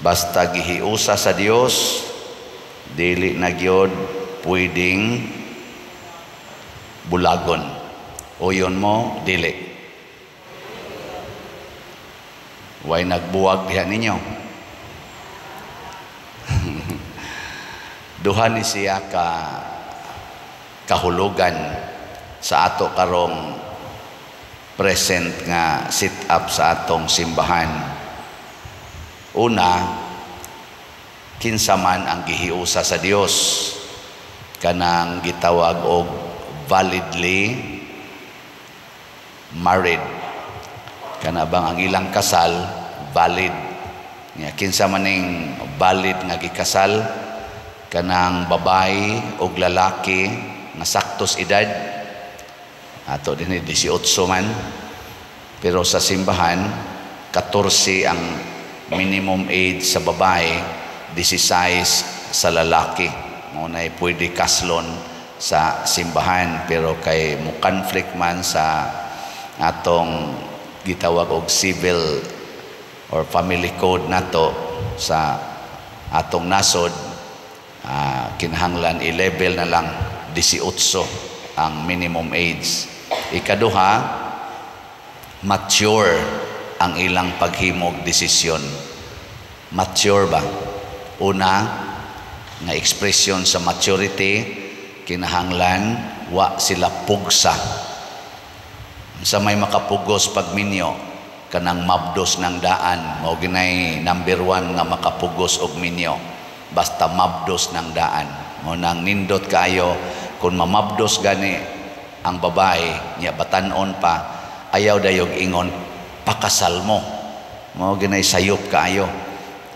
Basta gihiusa sa Dios, dili na gyud pwedeng bulagon. Uyon mo, dili. Way nagbuwag diha ninyo. Duha ni siya ka kahulugan sa ato karong present nga sit up sa atong simbahan. Una, kinsa man ang gihiusa sa Dios, kanang gitawag og validly married. Kana bang ang ilang kasal valid. Nya kinsa man ning valid nga gikasal? Kanang babae og lalaki nga saktos edad, ato dinhi 18 man, pero sa simbahan 14 ang minimum age sa babae, 16 sa lalaki. Mao nay pwede kaslon sa simbahan, pero kay mo conflict man sa atong gitawag og civil or family code nato sa atong nasod, kinahanglan i-level na lang 18 ang minimum age. Ikaduha, mature ang ilang paghimog desisyon. Mature ba? Una, nga ekspresyon sa maturity, kinahanglan wa sila pugsa. Sa may makapugos pagminyo, kanang mabdos ng daan, mao ginay number 1 nga makapugos og minyo. Basta mabdos ng daan. Mao nang nindot kaayo kung mamabdos gani ang babae niya batan-on pa, ayaw dayog ingon pakasal mo. Mao ginay sayop kaayo.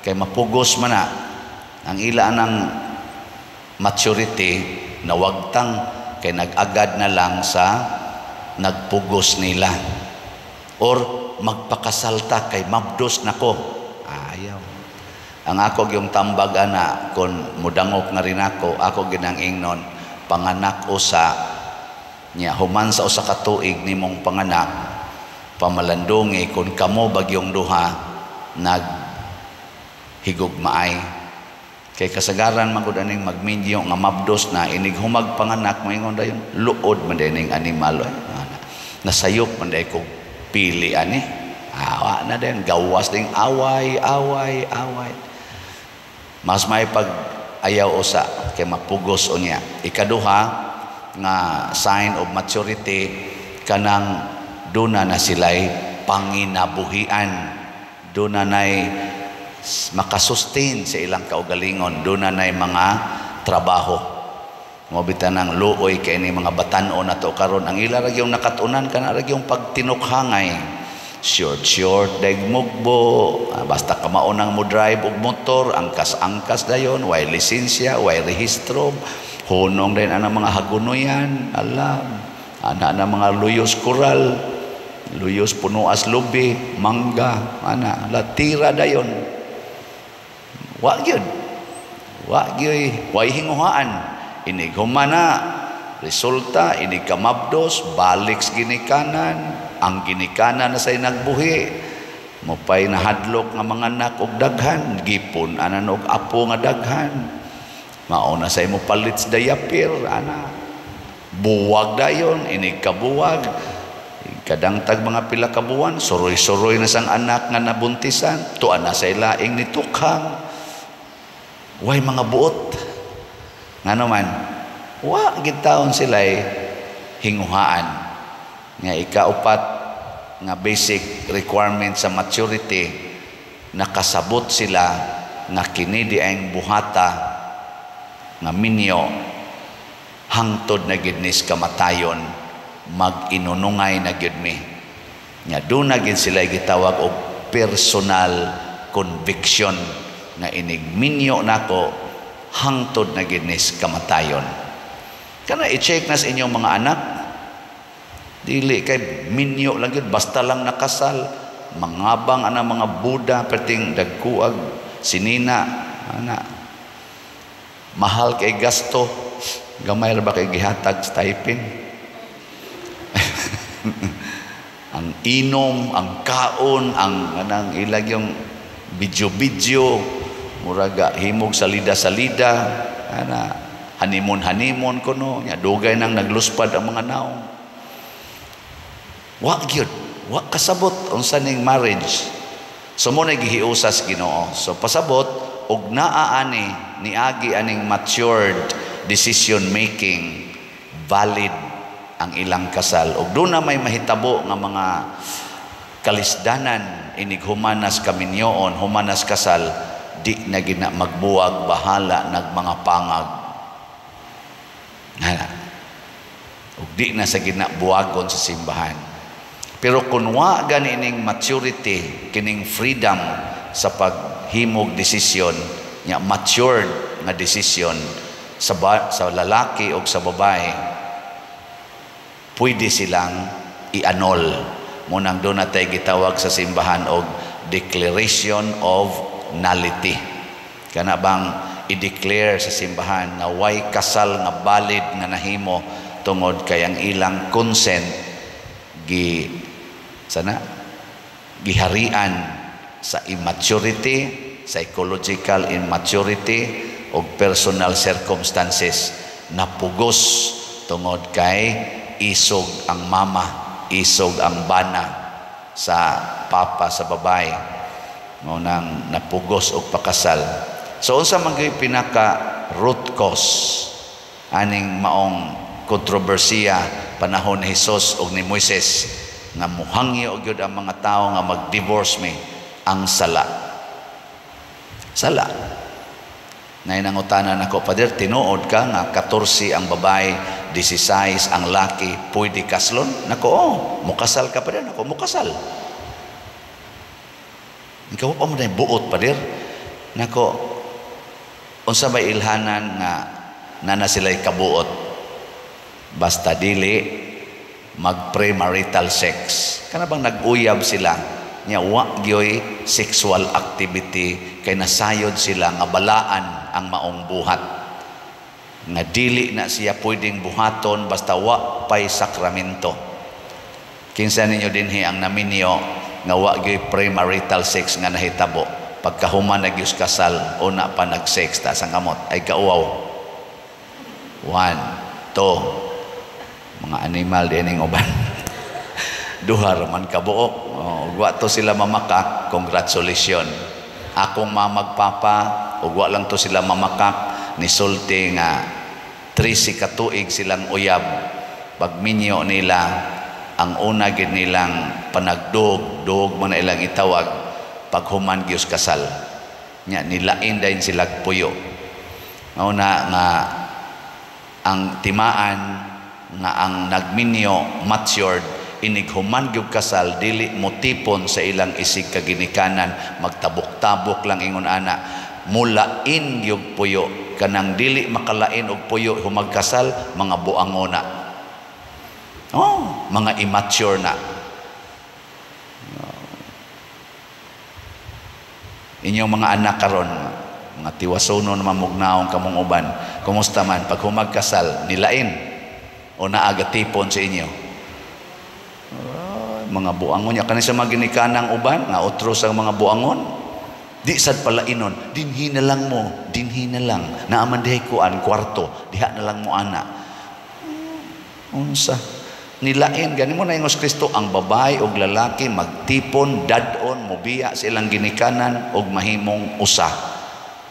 Kay mapugos man na ang ila ng maturity, nawagtang kay nag-agad na lang sa nagpugos nila. Or magpakasalta kay mabdos nako. Ayaw. Ang ako yung tambag ana, kung mudangop nga rin ako, ako ginang ingnon, panganak usa niya, human sa usa ka tuig nimong panganak, pamalandungi kung kamo bagyong duha naghigugmaay. Kay kasagaran man gud aning magminyo nga mabdos na, inig humag panganak moingon dayon luod man ning animal oy. Nasayop man day kog pili ani. Awa na din gawas ding away, away, away. Mas may pag ayaw usa kay mapugos unya. Ikaduha nga sign of maturity, kanang duna na sila'y panginabuhian, duna nay makasustain sa ilang kaugalingon, duna nay mga trabaho. Mao bitan ang luoy kay ni mga batan-on nato karon, ang ila ra gyung nakat-unan kana ra gyung pagtinukhangay. Short short daig mugbo, basta kamaunang mo drive og motor, angkas-angkas dayon, way lisensya, way rehistro, hunong din ana mga hagunoyan, alam, ana na mga luyos koral, luyos punuas lubi, mangga, ana, latira dayon. Wa gyud. Wa gyud, way hinguhaan. Inig humana, resulta inig kamabdos, balik sa ginikanan, ang ginikanan na say nagbuhi, mupay nahadlok nga mga anak og daghan, gipon anan og apo nga daghan. Mao na say mo palit sa dayapir, ana. Buwag dayon, inig kabuwag. Kadangtag mga pila ka buwan, suroy-suroy na sang anak nga nabuntisan, tuan na say laing nitukhang. Way mga buot. Ngano man, wa gid taon sila'y hinguhaan. Nga ikaupat nga basic requirement sa maturity, nakasabot sila nga kini di ang buhata nga minyo hangtod na gid nis kamatayon, mag-inunungay na gid mi. Nga doon na gid sila gitawag og personal conviction nga inig minyo nako hangtod na gid nis kamatayon. Kana i-check na sa inyong mga anak. Dili kay minyo lang yun, basta lang nakasal, mangabang ana mga Buda perting dagkuag sinina ana. Mahal kay gasto, gamay ra ba kay gihatag stipend? Ang inom, ang kaon, ang anang ilag yung Video-video, muraga himog salida-salida, ana, honeymoon-honeymoon kuno, nya dugay nang nagluspad ang mga naong. Wa gyud, wa kasabot unsa ning marriage. So mo na gihiusas Ginoo. So pasabot og naa ani niagi aning matured decision making, valid ang ilang kasal. Og doon na may mahitabo nga mga kalisdanan inig humanas kaminyoon, humanas kasal, di na gina magbuwag, bahala nag mga pangag. Hala. Ug di na sa gina buwagon sa simbahan. Pero kung wa gani ining maturity, kining freedom sa paghimog desisyon, nya matured nga desisyon sa lalaki o sa babae, pwede silang i-annul. Munang doon natay gitawag sa simbahan og declaration of nullity. Kana bang i-declare sa simbahan nga way kasal nga valid nga nahimo tungod kay ang ilang consent gi sana giharian sa immaturity, psychological immaturity o personal circumstances. Napugos tungod kay isog ang mama, isog ang bana sa papa sa babae, mao nang napugos og pakasal. So unsa man gyud pinaka root cause aning maong kontrobersiya panahon ni Hesus ug ni Moises nga muhangyo gyud ang mga tawo nga mag-divorce mi? Ang sala. Sala. Nay nangutana nako, "Pader, tinuod ka nga 14 ang babae, 16 ang laki, pwede kaslon?" Nako, "Oh, mukasal ka, pader." Nako, "Mukasal. Ikaw pa mo na buot, pader." Nako, unsa may ilhanan nga nana sila'y kabuot? Basta dili mag premarital sex. Kana bang nag-uyab sila nya wa gyoy sexual activity kay nasayod sila nga balaan ang maong buhat nga dili na siya pwedeng buhaton basta wa pay sakramento. Kinsa ninyo dinhi ang naminyo nga wa gyoy premarital sex nga nahitabo? Pagkahuman na gyud kasal, una pa nag-sex? Taas ang kamot. Ay kauwaw. One, two, mga animal din ning uban. Duha man kabuok. Oh, ug wa to sila mamakak, congratulations. Akong mamagpapa, ug wa lang to sila mamakak, nisulti nga 13 ka tuig silang uyab. Pagminyo nila, ang una gid nilang panagdog, dog man na ilang itawag, paghuman gyud kasal. Nya nilain dayon sila puyo. Mao na nga ang timaan nga ang nagminyo matured, inig human gyud kasal dili motipon sa ilang isig kaginikanan, magtabok-tabok lang ingon ana, mulain gyud puyo. Kanang dili makalain og puyo humagkasal, mga buango na, oh, mga immature na. Inyong mga anak karon, mga tiwasono na mamugnaong kamong uban, kumusta man pag humagkasal, nilain o naaga tipon sa inyo? Oh, mga buangon niya kani sa mga ginikanang uban nga otro sa mga buangon, di sad palainon, "Dinhi na lang mo, dinhi na lang, naaman dihay kuan kwarto, diha na lang mo ana." Unsa nilain gani mo na ingos Kristo, ang babae og lalaki magtipon, dad-on, mobiya sa ilang ginikanan og mahimong usa.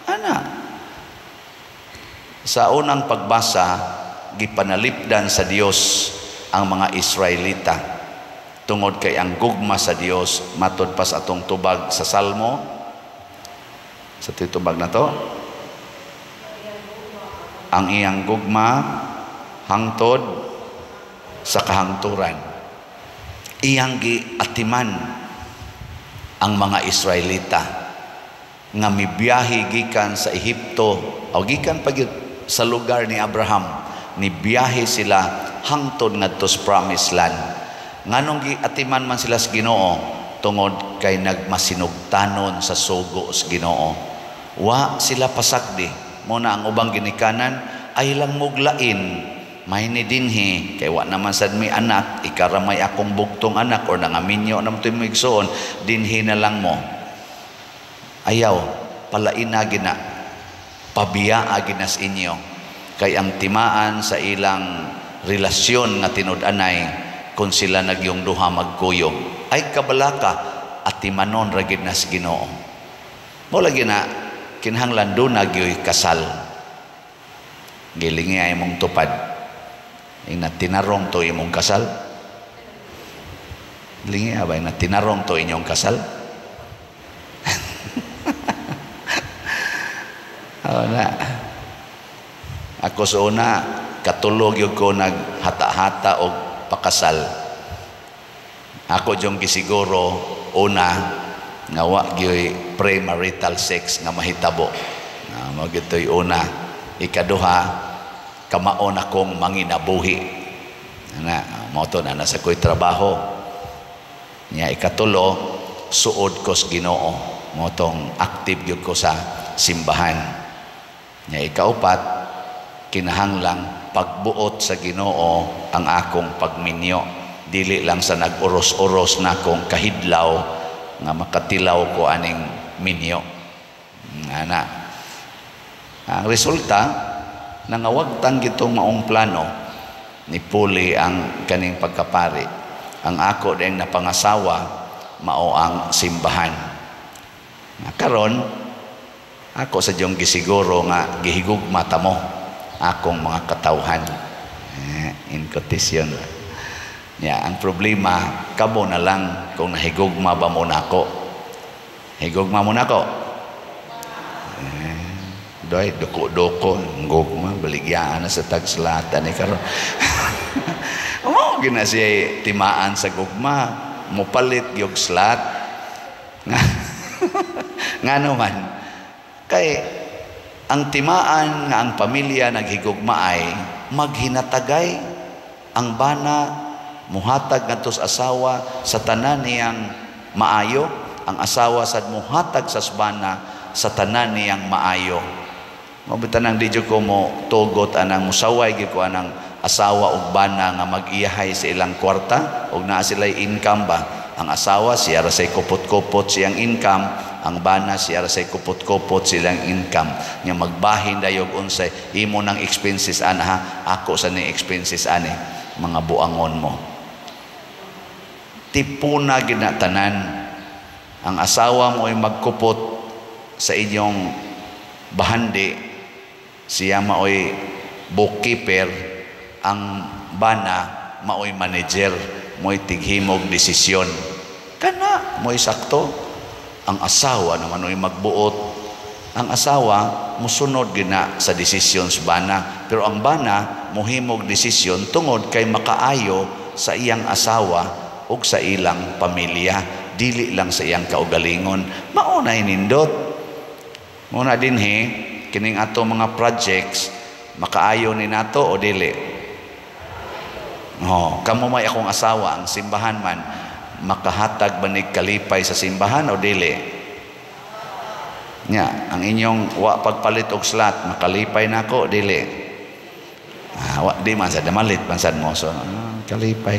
Ana sa unang pagbasa, gipanalipdan sa Dios ang mga Israelita tungod kay ang gugma sa Dios, matod pa sa atong tubag sa Salmo, sa titubag na to, ang iyang gugma hangtod sa kahangturan. Iyang giatiman ang mga Israelita nga mibiyahe gikan sa Ehipto o gikan pa gyud sa lugar ni Abraham, nibiyahe sila hangtod ngadto sa Promised Land. Nganong giatiman man sila sa Ginoo? Tungod kay nagmasinugtanon sa sugo sa Ginoo. Wa sila pasagdi. Mo na ang ubang ginikanan ay lang muglain, may ni dinhi kay wa naman sad mi anak, ikaramay akong bugtong anak or nangaminyo nam tu'y igsoon, dinhi na lang mo. Ayaw palaina gina, pabiyaa gina sa inyo, kay ang timaan sa ilang relasyon nga tinud-anay kung sila nagyong duha magkuyog ay kabalaka at timanon ra gid na sa Ginoo. Mo lagi na kinahanglan duna gyoy kasal. Gilingi ay mong tupad ina tinarong to imong kasal. Lingi abay na tinarong to inyong kasal. Oh, na. Ako sa una, katulog yun ko naghata-hata og pakasal. Ako diyong gisiguro una nga wa gyoy premarital sex nga mahitabo. Na mao gitoy una. Ikaduha, kamaon akong manginabuhi. Na mao to na nasa ko'y trabaho. Nya ikatulo, suod ko sa Ginoo. Mao tong active gyud ko sa simbahan. Nya ikaupat, kinahanglang pagbuot sa Ginoo ang akong pagminyo. Dili lang sa nag-uros-uros na akong kahidlaw nga makatilaw ko aning minyo. Ana. Ang resulta, nangawagtang gitong maong plano ni puli ang kaning pagkapari. Ang ako dayang napangasawa mao ang simbahan. Na karon ako sa diyong gisiguro nga gihigugma ta mo akong mga katawhan. In quotation. Ya, ang problema kamo na lang kung nahigugma ba mo nako. Higugma mo nako. Doy duko-duko gugma baligyaan na sa tagslatan ni karon. Mo gina siya timaan sa gugma, mopalit gyud slat. Ngano man kay ang timaan nga ang pamilya naghigugmaay maghinatagay ang bana muhatag ngadto sa asawa sa tanan niyang maayo, ang asawa sad muhatag sa bana sa tanan niyang maayo. Mao nang di jud ko mo tugot anang musaway gyud ko anang asawa ug bana nga mag-iyahay sa ilang kwarta ug naa sila'y income ba. Ang asawa siya ra say kupot-kupot siyang income, ang bana siya ra say kupot-kupot silang income. Nya magbahin dayog unsay imo nang expenses ana ha, ako sa ni expenses ani, mga buangon mo. Tipuna gid na tanan. Ang asawa mo ay magkupot sa inyong bahandi, siya maoy bookkeeper, ang bana maoy manager, mo'y tighimog desisyon. Kana mo'y sakto. Ang asawa naman mo'y magbuot. Ang asawa musunod gina sa desisyon sa bana, pero ang bana mohimog desisyon tungod kay makaayo sa iyang asawa ug sa ilang pamilya, dili lang sa iyang kaugalingon. Mao na nindot. Mao na dinhi kining ato mga projects makaayo ni nato o dili. Oh, kamo may akong asawa ang simbahan man makahatag banig kalipay sa simbahan o dili? Nya, ang inyong wa pagpalit og slot makalipay nako dili? Wa di man sad malit man sad mo, so kalipay.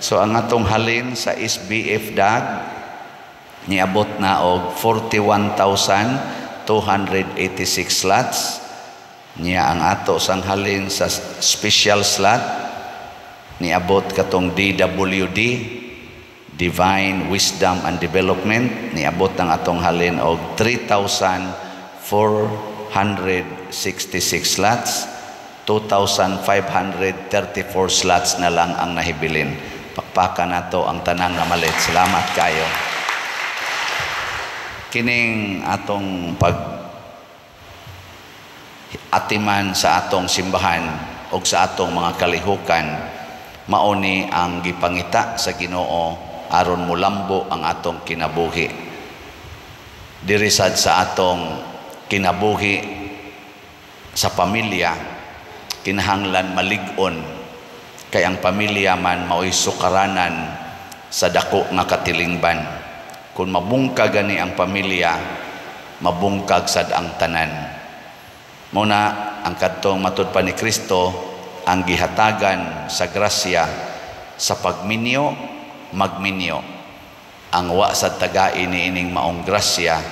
So ang atong halin sa SBF DAG niabot na og 41,286 slots. Niya ang ato sang halin sa special slot niabot katong DWD, Divine Wisdom and Development, niabot ang atong halin og 3,466 slots. 2,534 slots na lang ang nahibilin. Pakpakan nato ang tanang namalit. Salamat kayo. Kining atong pag atiman sa atong simbahan og sa atong mga kalihukan, mao ni ang gipangita sa Ginoo aron mulambo ang atong kinabuhi. Diri sad sa atong kinabuhi sa pamilya, kinahanglan malig-on kay ang pamilya man mao'y sukaranan sa dako nga katilingban. Kung mabungkag gani ang pamilya, mabungkag sad ang tanan. Muna ang kadtong matud pa ni Kristo ang gihatagan sa grasya sa pagminyo, magminyo. Ang wa sad tagain niining maong grasya,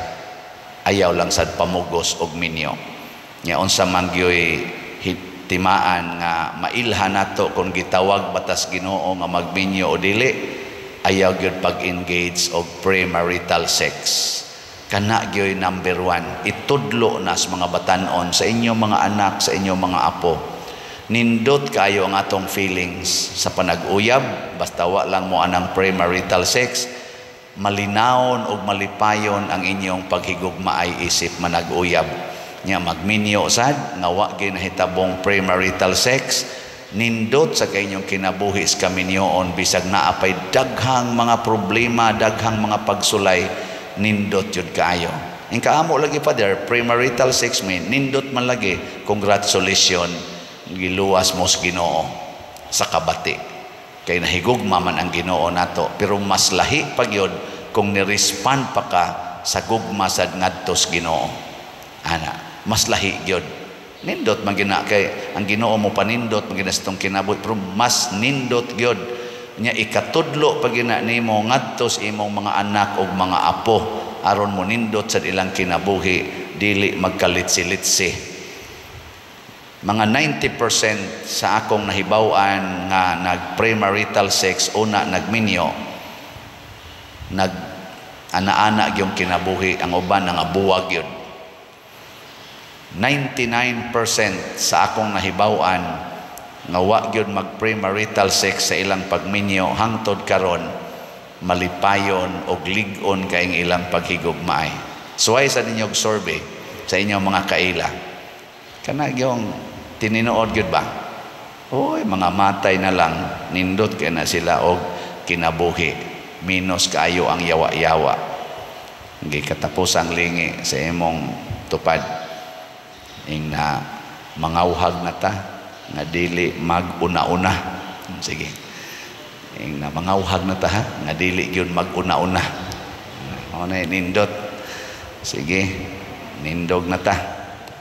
Ayaw lang sad pamugos og minyo. Nya unsa man gyoy timaan nga mailhan nato kung gitawag ba tas Ginoo nga magminyo o dili, ayaw gyud pag-engage og premarital sex. Kana gyoy number one. Itudlo na sa mga batanon, sa inyong mga anak, sa inyong mga apo. Nindot kayo ang atong feelings sa panag-uyab, basta wa lang mo anang premarital sex, malinawon og malipayon ang inyong paghigugmaay isip manag-uyab. Nya magminyo sad nga wa gyud nahitabong premarital sex, nindot sa inyong kinabuhi sa kaminyoon, bisag naa pay daghang mga problema, daghang mga pagsulay, nindot jud kaayo. Ang kaamo lagi, Father, premarital sex may nindot man lagi, congratulations, giluwas mo sa Ginoo sa kabati. Kay nahigugma man ang Ginoo nato, pero mas lahi pa gyud kung ni-respond pa ka sa gugma sad ngadto sa Ginoo. Ana, mas lahi gyud. Nindot man gina kay ang Ginoo mo panindot man gina sa itong kinabuhi, pero mas nindot gyud nya ikatudlo pa gina nimo ngadto sa imong mga anak ug mga apo aron mo nindot sa ilang kinabuhi, dili magkalitsi-litsi. Mga 90% sa akong nahibaw-an nga nag-premarital sex una nagminyo, nag ana-ana gyung kinabuhi, ang uban nga buwag yun. 99% sa akong nahibaw-an nga wa gyud mag-premarital sex sa ilang pagminyo, hangtod karon malipayon og lig-on kay ilang paghigugmaay. Suway sa ninyo og survey sa inyong mga kaila. Kana gyung tininood gyud ba? Oy, mga matay na lang, nindot kay na sila og kinabuhi. Minus kaayo ang yawa-yawa. Gikatapos ang lingi sa imong tupad. Ing na mangawhag na ta nga dili mag-una-una. Sige. Ing na mangawhag na ta ha, nga dili gyud mag-una-una. Mao na nindot. Sige, nindog na ta.